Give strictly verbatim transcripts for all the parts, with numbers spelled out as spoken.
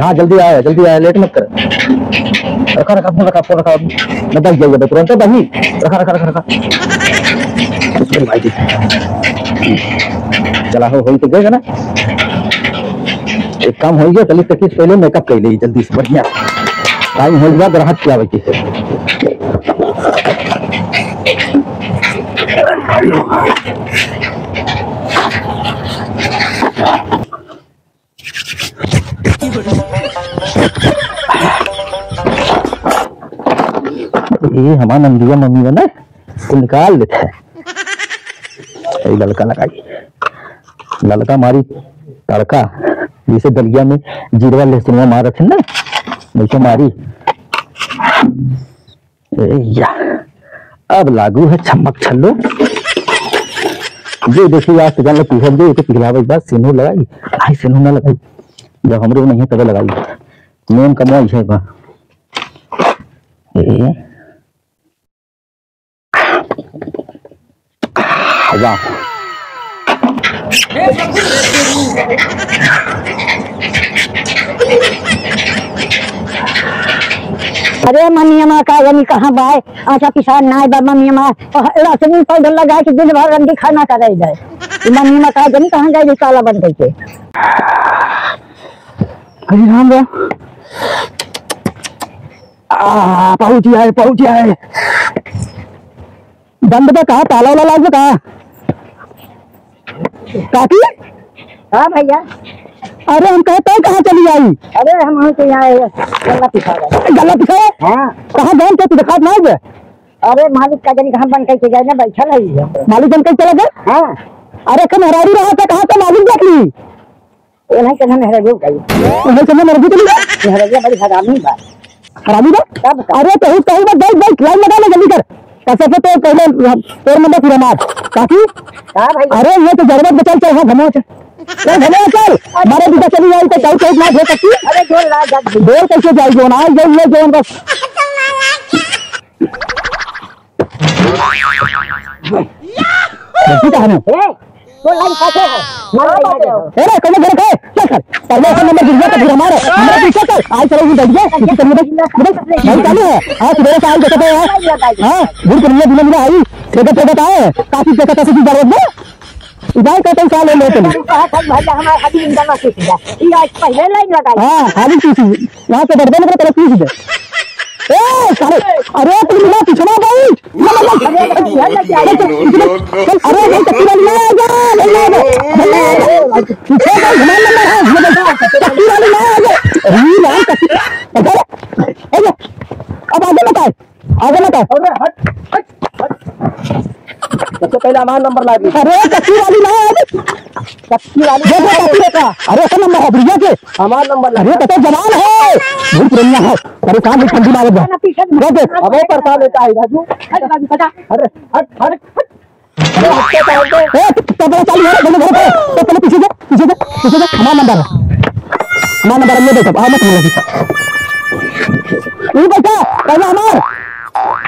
हाँ, जल्दी आया, जल्दी आया, लेट मत कर। रखा, रखा, फोन रखा, फोन रखा। मैं दस जाइए, तुरंत दही। रखा, रखा, रखा, रखा। उसको भाई दे। चला हो, होई तो गया ना। एक काम हो गया, चलिए, तकिस पहले मेकअप कर ले जल्दी से, बढ़िया। टाइम हो गया, ग्राहक क्या बची। ये हमार नंदिया मम्मी है ना, तो निकाल देते हैं। ये ललका लगाई, ललका मारी तड़का, जैसे दलिया में जीरवा लहसुनवा मारत है ना, वैसे मारी। ए या, अब लागू है छमक छल्लो। जे देखी आज तो जान लो, पीहब जे, एके पिघलावे के बाद सेनुर लगाई। आई सेनुर ना लगाई, जब हमरे नहीं है तबे लगाई। मेन कमवा इहे बा। ए, वाह। अरे मनिया मा का जानी कहाँ बाय, आटा पिसान नाय बा मनिया मा, लहसुन पाउडर लगा के दिन भर रंडी खाना करे जाए। मनिया मा का जानी कहाँ गए काला बन के। अरे राम राम। आ, पहुँच गया है, पहुँच गया है। बंद बा का? ताला वाला लाग बा का? काकी? हाँ भैया। अरे हम कहे तै कहाँ चली आई? अरे हम वहीं से यहाँ आए, गल्ला पिसा रहे। गल्ला पिसा? हाँ। कहाँ गए थे, तू दिखात ना बे? अरे मालिक का जानी कहाँ बन के गए ना, बैठल है ये। मालिक बन के चला गए? हाँ। अरे कम हरारी रहा था, कहाँ से मालिक देख ली? ओन्हई के घर में हरबू गई। ओन्हई के घर में हरबू चली गई? ये हरबिया बड़ी हरामी बा। हरामी बा? तब का? अरे, तोहू, तोहू बा, बैठ, बैठ, लाइन लगा ले, जल्दी कर। कैसे तो तोर पहले, तोर नंबर पूरा मार। काकी? हाँ भाई। अरे, ये तो जरूरत बचल, चल, हाँ, घुमाओ, चल। चल, घुमाओ, चल। मारे दीदा चली जाई, तो चौक, चौक ना हो सकती। अरे, जोर ला, जब बोल कैसे जाई, जो ना, ये, ये, जो बस। गलती कहाँ है? ए, तो लाइन काटे है। मार लाइन काटे हो। ए रे, कौन घर है? चल, चल। पहले ऐसा नंबर गिर गया तो फिर हमारा, हमारा पीछे चल। आज चलो, ये बैठ गया। किसी तरह बैठ, बैठ। भाई, चालू है। आज सुबह से आज देखा था यार। हाँ, भूल कर दिया, धीरे धीरे आई। ठेका, ठेका का है? काफी देखा था, सीधी बात है। इधर का पैसा ले लेते हैं। कहा था, भाई, हमारा अभी इनका ना सीख गया। ये आज पहले लाइन लगाई। हाँ, खाली पीछे। यहाँ से बढ़ दे, मतलब, तरफ पीछे दे। ए, सारे, अरे, तुम लोग पीछे ना जाओ। अरे, भाई, चल, चल, चल, अरे, भाई, चक्की वाली ना आ जा, नहीं आ जा, नहीं आ जा। पीछे का घुमा नंबर है, ये देखो, चक्की वाली ना आ जा। अरे, यार, चक्की, अरे, अरे, अब आगे मत आए, आगे मत आए। अरे, हट, हट, हट। सबसे पहले हमारा नंबर लागी। अरे, चक्की वाली ना आ जा। चक्की वाली। ये तो चक्की रहता। अरे, ऐसा नंबर है, बढ़िया के। हमारा नंबर लागी। अरे, तो जवान है, बहुत बढ़िया है। परेशान है, ठंडी मारे जा। ये देख। अब वो परेशान रहता है, राजू। हट, राजू, हटा। अरे, हट, हट, हट। अरे, हट, हट, हट। ए, तो, तो बड़ा चालू है, जल्दी घर पे। तो पहले पीछे जा, पीछे जा, पीछे जा। हमारा नंबर है। हमारा नंबर है, ये देखो, आओ मत बोलो। ये बेटा, पहले हमार।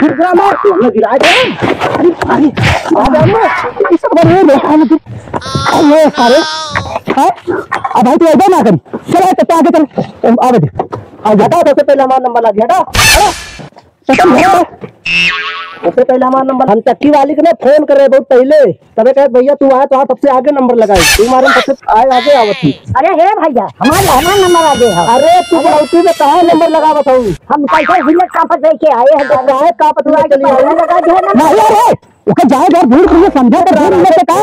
दूसरा हमार, तू हमें गिरा दे। अरे, अरे, अरे, अरे, ये सब बड़े हैं, बेटा, हम लोग। अरे, सारे। हाँ? अब भाई, तू ऐसा ना करी। चल, आए, तो आगे चल। आ बेटे। आ, हटा, सबसे पहले हमारा नंबर लागी, हटा। हटा। खत्म हो गया। सबसे पहले हमारा नंबर, हम चक्की वाली के ना फोन कर रहे बहुत पहले, तबे कहे, "भैया, तू आए तो आ, सबसे आगे नंबर लगाई।" तू हमारे सबसे आए, आगे आवत थी। अरे हे भैया, हमारे, हमारा नंबर आगे है। अरे, तू अरे। बुढ़ौती में कहाँ नंबर लगावत हूँ? हम कैसे हिम्मत कांपत लेके आए हैं? अब काहे कांपत तू लेके आज चली पहले आई? लगा दिया ना। नहीं, अरे, ओके जाए यार, भूल भूल समझा तो भूल में से कहा।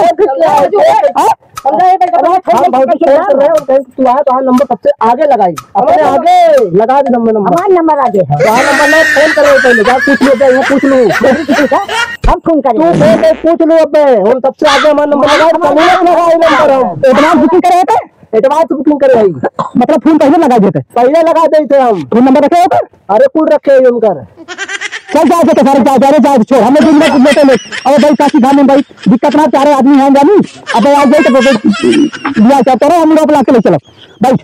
हाँ? हम बहुत फोन कर रहे हैं, और कहीं तू आए तो हाँ नंबर सबसे आगे लगाई। अपने आगे लगा दे नंबर, नंबर। हमारा नंबर आगे है। तो हाँ नंबर ना फोन कर रहे हो पहले, जा पूछ लो, जा यहाँ पूछ लो। हम फोन करें। तू फोन पे पूछ लो अब, हम सबसे आगे हमारा नंबर लगा, हमारा चलो ना लगा ये नंबर हम। एडवांस बुकिंग करे थे? एडवांस बुकिंग करे भाई। मतलब फोन पहले लगा देते? पहले लगा देते हम। फोन नंबर रखे हो तो? अरे कुल रखे हैं उनकर। चल जाए तो सारे जाए, अरे जाए छोड़, हमें दिन में लेते ले। अब भाई काशी धाम में भाई दिक्कत ना, चारों आदमी हैं जानी। अब आज जाए तो भाई, बियाह क्या करो, हम लोग बुला के ले चलो। बैठ।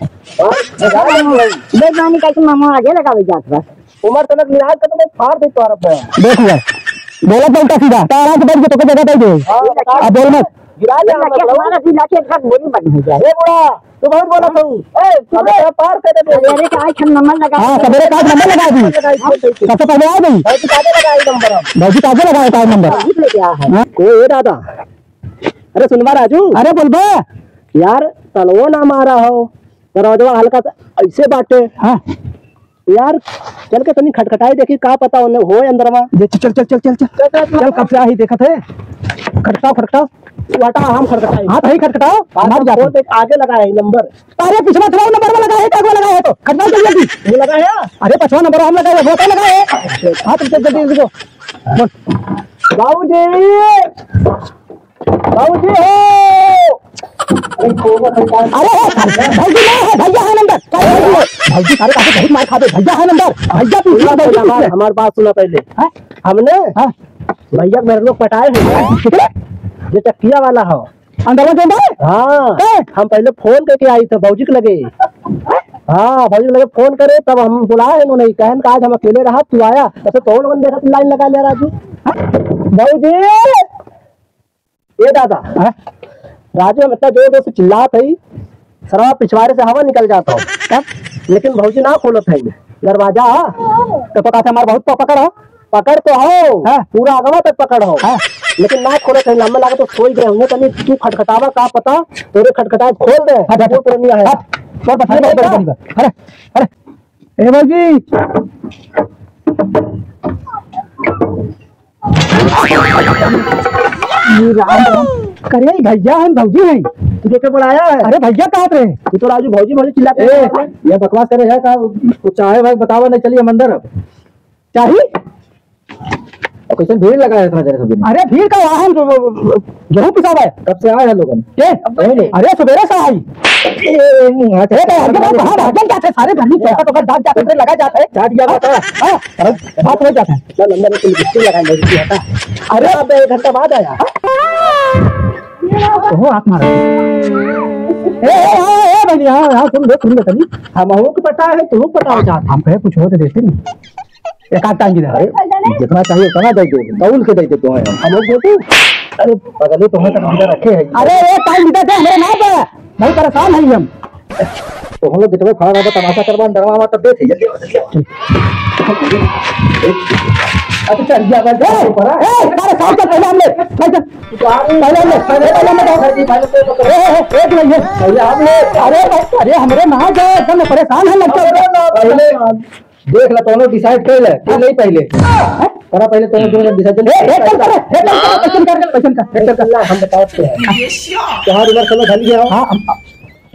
बेईमानी का मामा आगे लगावे जात बा। उमर तनक निराज का तो मैं फाड़ दे तोहरा पे। देख ले, बोला तो उल्टा सीधा, तो आराम से बैठ के तो कोई जगह दे दे। हाँ, बता। अब बोल मत। गिरा ले, हम लोग। हमारा भी लाके एक साथ बोली बंद हो जाए। ए बूढ़ा, तू बहुत बोला तू। ए, तू अब तो पार कर दे। सवेरे का आज हम नंबर लगा हाँ, सवेरे का आज नंबर लगा दी। सबसे पहले आ गई। भौजी ताजे लगाए नंबर हम। भौजी ताजे लगाए का नंबर। भौजी लेके आ है। हाँ? ओ, ए दादा। अरे सुनबा राजू। अरे बोलबा। यार, तलवो ना मारा हो। दरवाजा हल्का सा ऐसे बाटे। हाँ। यार, चल के तनी खटखटाई देखी, का पता ओने होय अंदरवा। ये चल, चल, चल, चल, चल। चल, चल, चल। चल, कब से आही देखत है। खटखटाओ, खटखटाओ। तू हटा, हम खटखटाई। हाँ, तो ही खटखटाओ। हाँ, हमारी तो जात फोन है। पे आगे लगा है नंबर। अरे, पिछवा थोड़ा नंबर में लगा है, क्या लगा है तो? खटखटाओ जल्दी, जल्दी। वो लगा है? अरे, पछवा नंबर हम लगा है, वो तो लगा है। अच्छा। हाँ, तुम चल जल्दी, जल्दी को। बोल। बाबूजी! बाबूजी हो! अरे, हो, भौजी ना है, भैया है नंबर। क्या है भौजी? भौजी सारे काफी बहुत मार खा दे, भैया है नंबर। भैया पीछे सुना भौजी पहले, पीछे। हमार, हमार बात सुना पहले। हाँ? हमने हाँ? भैया मेरे लोग पटाए हैं। कितने? जो चकिया वाला हो। अंदर में जो अंदर? हाँ। हैं? हम पहले फोन करके आई थे भौजी के लगे। हाँ, भौजी के लगे फोन करे, तब हम बुलाए इन्होंने, कहन का आज हम अकेले रहा, तू आया, तब से तो लोगन देखत लाइन लगा लिया राजू। भौजी! ए दादा, हाँ? राजू हम इतना जोर जोर से चिल्लात हई, सरवा पिछवाड़े से हवा निकल जात हो। हाँ? लेकिन भौजी ना खोलत है दरवाजा। तो पता था हमार बहुत तो पकड़ हो। पकड़ तो हो, हाँ। पूरा अगवा तक पकड़ हो। हाँ। लेकिन ना खोलत है, हमें लगा तो सोई गए होंगे, तनी तू खटखटावा का पता, तोरे खटखटाए खोल दे। हट, हट, वो तो नहीं आया। हट, तोर बतिया बहुत बड़ी बड़ी बा। अरे, अरे, ए भौजी। ये राम राम। करे, ई भैया हैं, भौजी हैं। तू देखे बुलाया है? अरे भैया कहत रहे। तू तो राजू भौजी, भौजी चिल्लाते ए, हैं। ये बकवास करे है का? कुछ चाहे भाई बतावा, नहीं चलिए हम अंदर अब। चाही? और कैसे भीड़ लगा है इतना जने सब जने? अरे भीड़ का वाहन जो, जो, जो, गेहूं पिसावा है। कब से आए हैं लोगन? के? नहीं, नहीं। अरे सुबेरे से आई। ए, मुंह हाथ ए, भाई, अरे बाप, कहाँ भागन जाते सारे घर में चौका टोका डाक जाते, लगा जाते। चाट गया बात है। हाँ, अरे बात हो जाता है। चल अंदर एक लिपस्टिक लगा ले, लिपस्टिक हटा। अरे अब एक घंटा बाद आया। ओहो, आँख मारा। ए, ए, ए, ए, बहनी, हाँ, हाँ, सुन दे, सुन दे तनी। हम अहू के पटा है, तू पटा चाहत। हम कहे कुछ हो तो देते नहीं। एक आध टाइम की दे। अरे, जितना चाहिए उतना दे दे, तौल के दे दे तोहे हम। हम लोग दे दे। अरे, पगले तोहे तक अंदर रखे हैं। अरे, एक टाइम की दे दे, हमरे ना दे। बहुत परेशान है हम। तो हम लोग जितने खड़ा रहता, तमाशा करवा, डरवा, तब दे दे। जल्दी आओ, जल्दी आओ। अच्छा, चल, जा, जा, जा, ऊपर आ। ए, सारे साथ चल, पहले हम ले, पहले चल। पहले हम ले, पहले, पहले हम ले, पहले तो पकड़। ए, ए, ए, एक नहीं है। पहले हम ले। अरे, अरे, हमरे ना जाए, एकदम परेशान है लड़का। अरे, ना, पहले देख ला, दोनों decide कर ले, कर ले पहले। हैं? करा पहले दोनों, दोनों decide कर ले। ए, ए, चल, चल, ए, चल, चल, चल, चल, चल, चल, चल। चल, हम बताते हैं। तुम्हारी उम्र समझ ढल गया हो? हाँ, हम,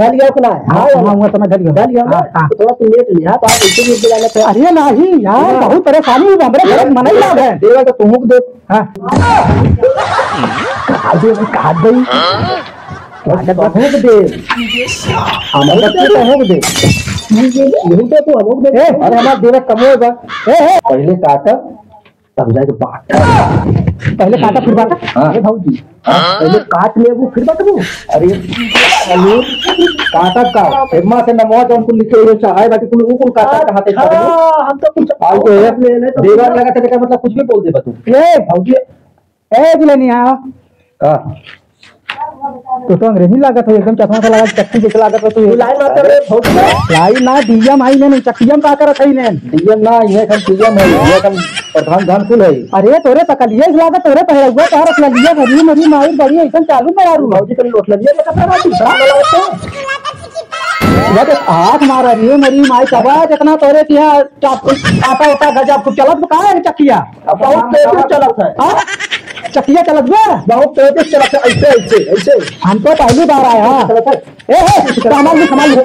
ढल गया हो कि ना? हाँ, हाँ, हाँ, उम्र समझ ढल गया। ढल गया ना? हाँ, हाँ। तो थोड़ा तुम लेट लिया, तो आप इसे भी बुला लेते हैं। अरे नहीं यार, हाँ। बहुत परेशानी हुई, हमरे घर में मनाई लाग है। देवा तो तुम दे। हाँ। अरे, कहा गई? लागत बा। तोहूँ के दे। हम बच्चे तोहूँ के दे। यही तो तू हमहूँ के दे। ए, अरे हमार देवर कमोए बा। ए, ए। पहले काटा, तब जाके बाटा। पहले काटा, फिर बाटा? हाँ। ए भौजी, हाँ? पहले काट लेबू, फिर बटबू। अरे, अरे, काटा का? एम्मा से नमवा जौन कुल लिखे हुए चाहे, बाकी कुल, उ कुल काटा कहाँ थे? हाँ, हम तो कुछ आज जो है, ले ले तो देवर लगा थे, मतलब कुछ भी बोल दे बा तू। ए भौजी, ए, दुल्हनिया। का? तो, तो अंग्रेजी लागत हो, एकदम चश्मा सा लगा, चक्की जैसे लागत हो तू। तू line मारता रे, भौजी। Line ना, D M आई ने, चक्किया में का करत है ने? D M ना, ये हम C M है, ये हम प्रधान धान कुल है। अरे, तोरे तकलिए से लागत, तोरे पहले हुआ, तोहर अपना लिया, भरी मरी माई बड़ी, ऐसन चालू में यार। भौजी कल लोट लगिए, ये कपड़ा बात है, बड़ा लगा तो। जब आँख मारा रे मरी माई, तब जितना तोरे किया, चाप-, आटा उटा गजब, कुछ चलत में कहाँ है चक्किया? अब बहुत तेज चलत है। हाँ? चकिया चलत बा? बहुत तेज चलत है, ऐसे, ऐसे, ऐसे। हम तो पहली बार आए, हाँ। चलत है। ए, ए, सामान ले, सामान ले। ए, ए,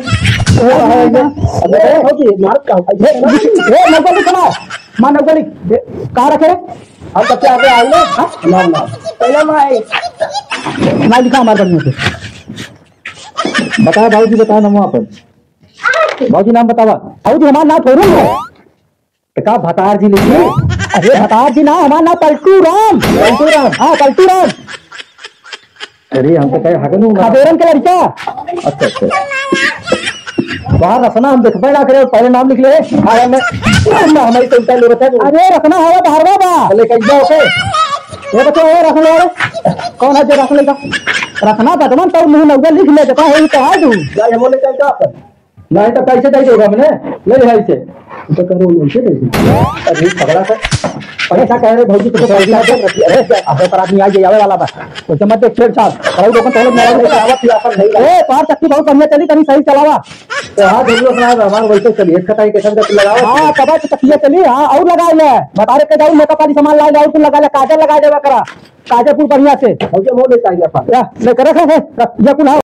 ए, अबे, ए, भौजी, मारत का हो? ए, ए, नौकर ले, सामान। मार नौकर ले। ए, कहाँ रखे? हम सबसे आगे आए ना? हाँ? ना, ना। पहले मैं आए। ना लिखा हमारे बढ़िया से। बताओ बाबूजी, बताओ नाम अपन। बाबूजी, नाम बतावा। बाबूजी, हमारा नाम फेरू है। तो का भतार जी लिखी? अरे भतार जी ना, हमार नाम पलटू राम। पलटू राम? हाँ, पलटू राम। अरे, हम तो कहे हगनू ना। खदेरन के लड़का। अच्छा, अच्छा। बाहर रखना हम देखबे ना करे, पहले नाम लिख ले। अरे मैं, मैं हमारी चिंता ले बता दो। अरे रखना हवा बाहरवा बा। चले कहिया ओके। ये बच्चा, ये रख ले रे। कौन है जो रख लेगा? रखना बदमन, तोर मुँह नौवा लिख ले, देखा है, ई तो है तू। जा, ये बोले, "चल, जा अपन।" नहीं तो कैसे दे देगा हमने? ले ले ऐसे। तो करो, ऐसे दे दे। अरे, पकड़ा कर। पैसा कह रहे भौजी, तुमको पैसा दे रखी। अरे, अब ओकर आदमी आ जाए, आवे वाला बा। तो जब मत देख, छेड़छाड़। करो, लोगन तो लोग मोबाइल लेके आवत ही अपन नहीं ए, तोहार चक्की बहुत बढ़िया चली, तनी सही चलावा। तो हाँ, जरूरत ना है, हमारे वैसे चलिए, एक खटाई के संग लगाओ। हाँ, तब तो चक्किया चली, हाँ, और लगा ले। बतारे के जाऊ, मेकअप वाली सामान ला ले, और कुल लगा ले, काजल लगा देवा करा। काजल कुल बढ़िया से। भौजी, मोड़ ले चाहिए अपन। या, लेकर रख, रख, रख, या कुल, हाँ।